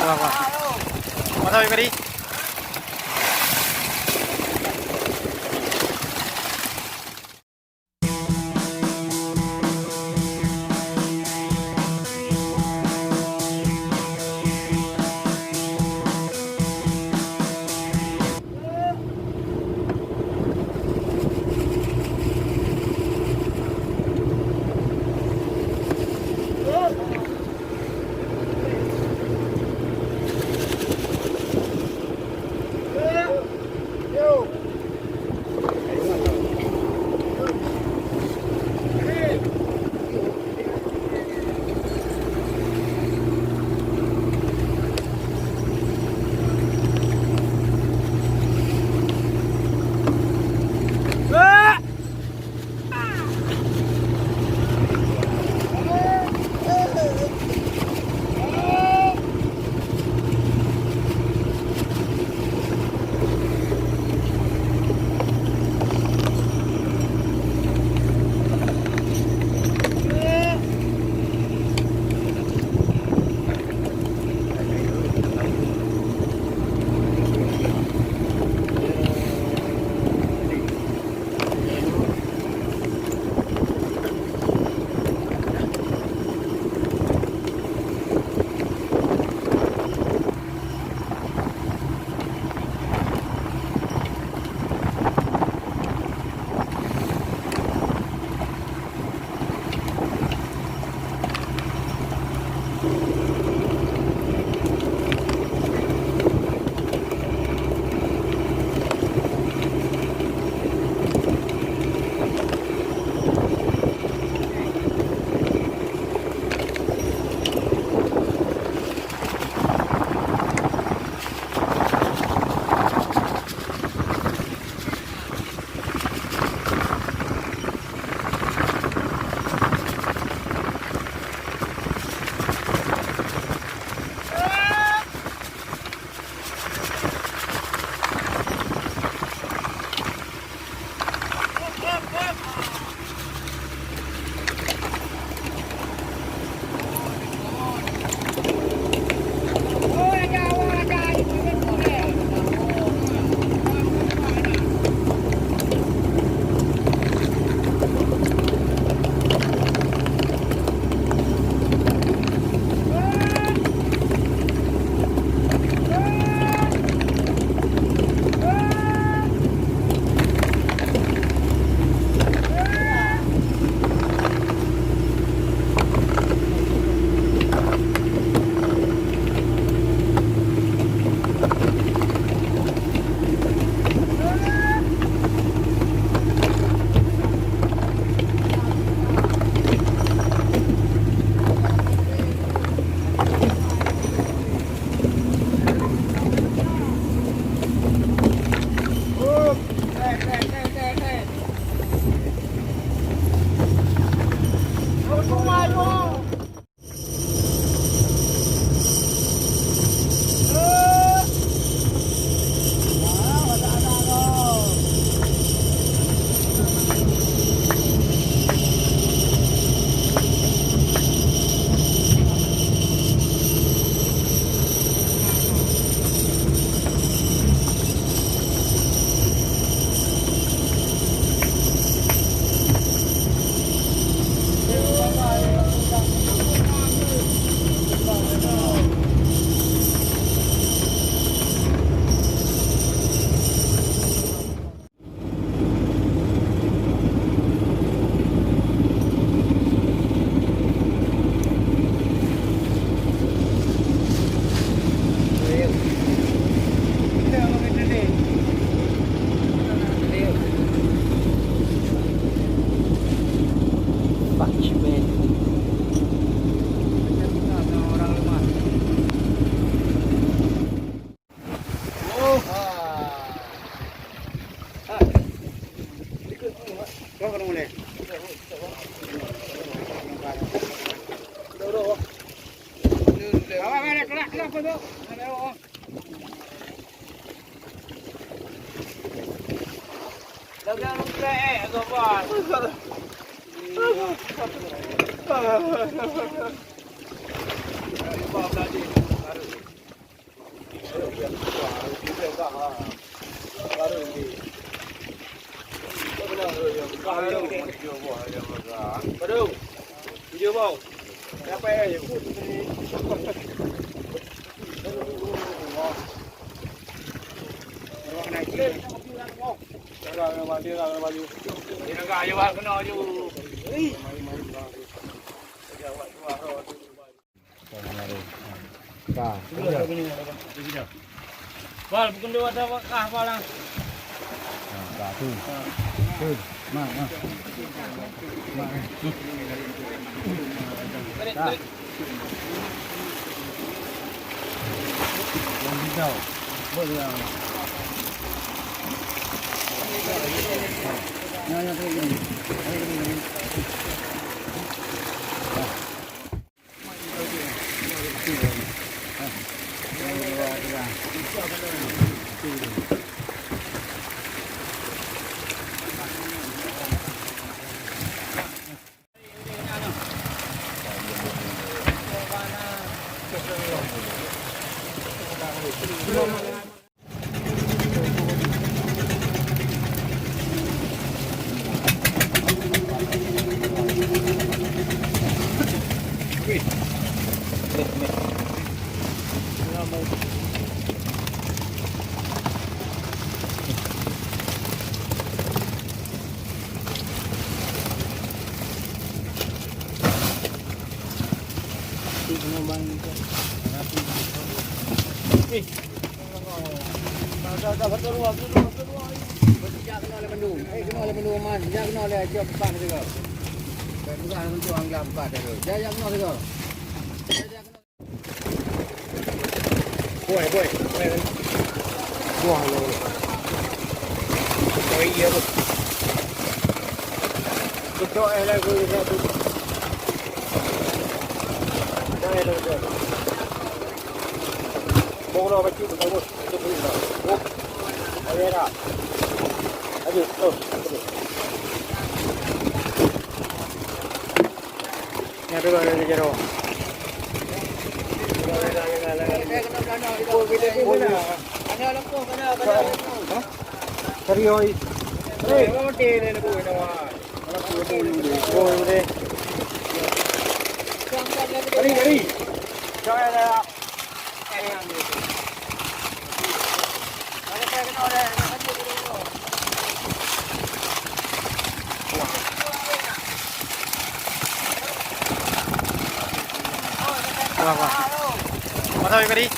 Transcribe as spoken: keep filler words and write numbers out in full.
Masa tadi. Bal, bukan dua ada kah, Bal, ah? Nah, tu. Tu. Mak, mak. Mak, eh. Balik, balik. Yang hijau. Buat dia. Yang, yang tadi ni. Yang tadi ni. Jak keunoe lé bandum. Eh, keunoe lé bandum man. Jak keunoe lé, jak buka sigoe. Jak buka, jak buka sigoe. Jak, jak keunoe sigoe. Buah, buah. Buah, buah. Oh, iya, tu. Betul, eh, lagu dia tu. Dah, dah, dah. Bong dah baca, bagus. Itu boleh dah. Oh. Ada dah. Aduh, oh. Nyan tu ada jeruk. Serius. Hei, oh, deh. Kari, kari. Apa? Masa kari?